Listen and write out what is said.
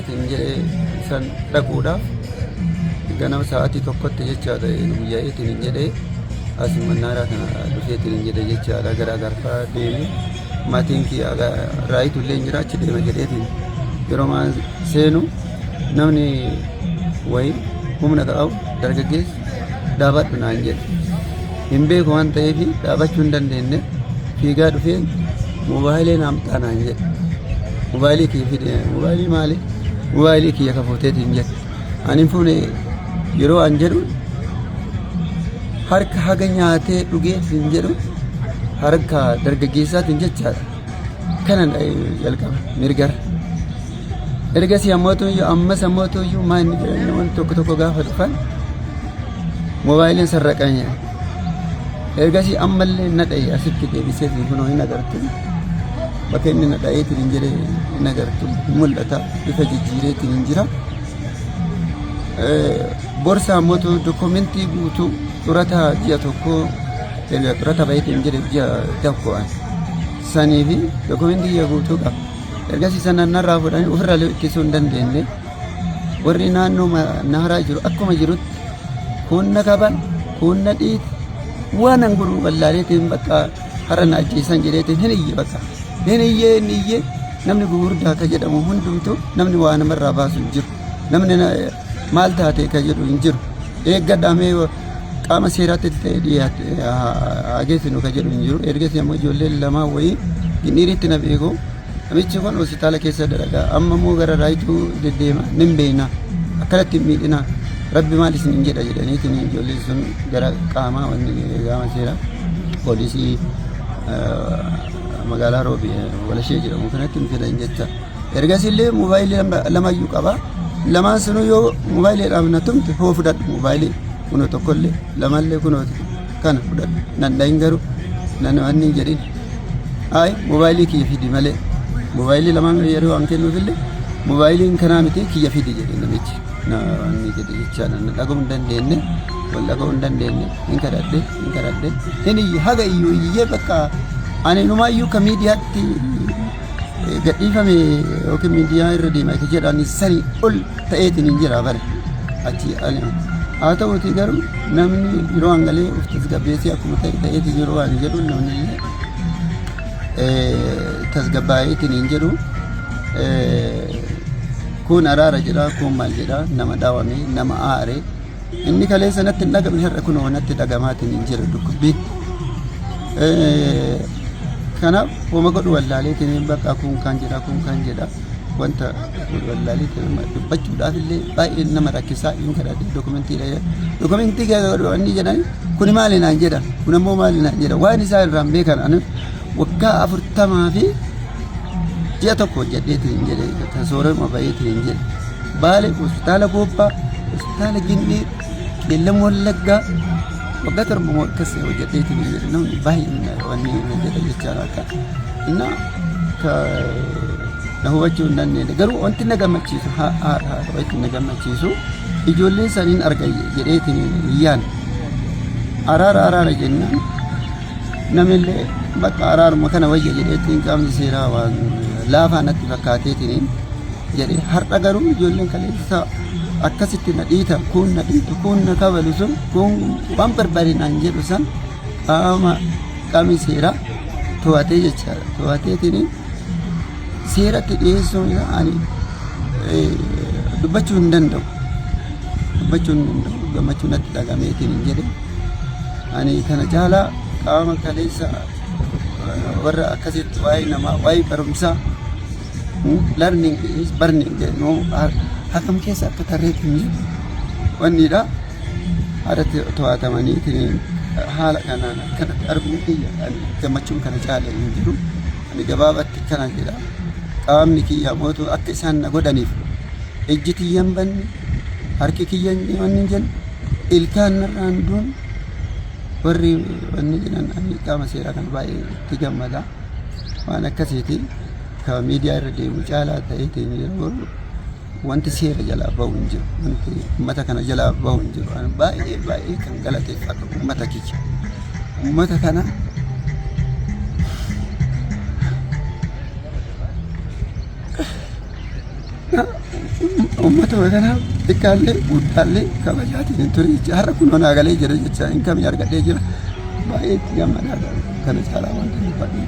dhaqeetiin jedhee san dhaquudhaaf ganama sa'aatii tokkotti jechaadha guyyaa'eetiin jedhee as mannaaraa kana dhufeetiin jedhe jechaadha gara agarfaa deeme maatiin kiyya raayitu illee hin jira achi deema jedheetiin yeroo maan seenu namni wayii humna qabu dargaggeessi dhaabadhu naan jedhe hin beeku waan ta'eef dhaabachuu hin dandeenye fiigaa dhufee moobaayilii naam naan jedhe moobaayilii kiyya fide moobaayilii maali moobaayilii kiyya ka fuuteetiin jedhe ani hin fuune yeroo an jedhu harka haga nyaatee dhugeetiin jedhu harka dargaggeessaatiin jechaadha kanan jalqaba mirgara ergasii ammootu ammas ammootu iyyuu maa inni jedhan namoonni tokko tokko gaafa dhufan moobaayiliin sarraqan jedhan ergasii ammallee na dha'e asitti deebisee fi kunoo hin agartu bakka inni na dha'eetiin hin jedhe hin agartu mul'ata bifa jijjiireetiin hin jira Borsaa mootu dokumentii guutuu xurataa ji'a tokkoo erga xurata baheetiin jedhe ji'a tokko an sanii fi dokumentii ji'a guutuu qaba. Ergasii sana narraa fuudhanii ofirraa ittisuu hin dandeenye. Warri naannoo naaraa jiru akkuma jirutti kuun na kaban kuun na dhiite waan an godhu wallaaleetiin bakka har'a na ajjeesan jedheetiin hin iyye bakka hin iyyee hin iyyee namni gugurdaa ka jedhamu hundumtuu namni waa namarraa baasu hin jiru. Namni maal taate ka jedhu hin jiru. Eeggadhaa mee qaama seeraatti ta'e dhiyaate haa geessinu ka jedhu hin jiru. Ergasii ammoo ijoolleen lamaa wayii gindhiiritti na beeku. Namichi kun hospitaala keessa dalagaa amma immoo gara raayituu deddeema nin beekna akkanatti hin miidhina rabbi maal isin hin jedha jedhaniitiin ijoolleen sun gara qaamaa wanni qaama seeraa poolisii magaalaa roobi walashee jedhamu kanatti nu fidan jecha. Ergasii illee moobaayilii lamayyuu qaba. Lamaan sunuu yoo moobaayiliidhaaf na tumte hoo fudhadhu moobaayilii kunoo tokkollee lamallee kunoo kana fudhadhu nan dhahin garuu nan wanni hin jedhin. Ayi moobaayilii kiyya fidi malee moobaayilii lamaan yeroo an kennuufillee moobaayiliin kanaa miti kiyya fidi jedhe namichi. Na wanni jedhe jechaadha na dhaga'uu hin dandeenye wal dhaga'uu hin dandeenye hin kadhadhe hin kadhadhe hin iyye haga iyyuu iyyee bakka ani inumaayyuu ka miidiyaatti gadhiifame yookiin miidiyaa irra deema isa jedhan sanii ol ta'eetiin hin jira bare achi ani haa ta'uti garuu namni yeroo hangalee of tasgabbeessee akkuma ta'e ta'eetiin yeroo waan jedhu namni illee tasgabbaa'eetiin hin jedhu kun araara jedha kun maal jedha nama dhaawame nama aare inni kaleessa natti hin dhagamne har'a kunoo natti dhagamaatiin hin jira dhukkubbiin. Kanaaf homa godhu wallaaleetiin bakka kun kan jedha kun kan jedha wanta godhu wallaaleetiin dubbachuudhaaf illee baay'ee nama rakkisaa hin kadhadhe dokumentii dokumentii godhu inni jedhan kuni maali naan jedha kun ammoo maali naan jedha waan isaa irraan beekan ani waggaa 40 fi ji'a tokko hojjedheetiin hin jedhe kan soorama baheetiin hin jedhe baale hospitaala goobbaa hospitaala gindhii qeellam wallaggaa waggaa 7 moo akkas hojjedheetiin hin jedhe namni baay'een wanni hin jedhe jechaadha akka inna ka na hubachuu hin dandeenye garuu wanti na gammachiisu haa wanti na gammachiisu ijoolleen saniin arga jedheetiin hin yaadne araara araara jennaan namillee bakka araaruma kana wayya jedheetiin qaamni seeraa waan laafaa natti fakkaateetiin jedhe har'a garuu ijoolleen kaleessa akkasitti na dhiitan kun na dhiitu kun na kabalu sun kun waan barbaade naan jedhu san qaama qaamni seeraa to'atee jechaadha to'ateetiin seeratti dhiyeessuun isaa ani dubbachuu hin danda'u dubbachuu hin danda'u gammachuu natti dhagameetiin hin jedhe ani kana caalaa qaama kaleessa warra akkasitti waa'ee namaa waa'ee barumsaa learning is burning jennu akkam keessa akka tarreetti hin jiru wannidha haala to'atamaniitiin haala kanaan akkanatti arguun kiyya ani gammachuun kana caala hin jiru ani gabaabatti kana jedha qaamni kiyya mootu akka isaan na godhaniif ijji tiyya hin banne harki kiyya wanni hin jenne ilkaan narraan duun warri wanni jedhan ani qaama seeraa kana baay'ee itti gammada waan akkasiiti ka miidiyaa irra deemu caalaa ta'eetiin yeroo wanti seera jalaa bahu hin jiru wanti uummata kana jalaa bahu hin jiru ani baay'ee baay'ee kan galateeffadhu uummata kiyya uummata kana Uummata kanaaf xiqqaallee guddaallee kabajaatiin hin ture jecha har'a kunoo naa galee jira jecha hin kamii argadhee jira. Baay'ee itti gammadaadha. Kana caalaa wanta dubbadhu.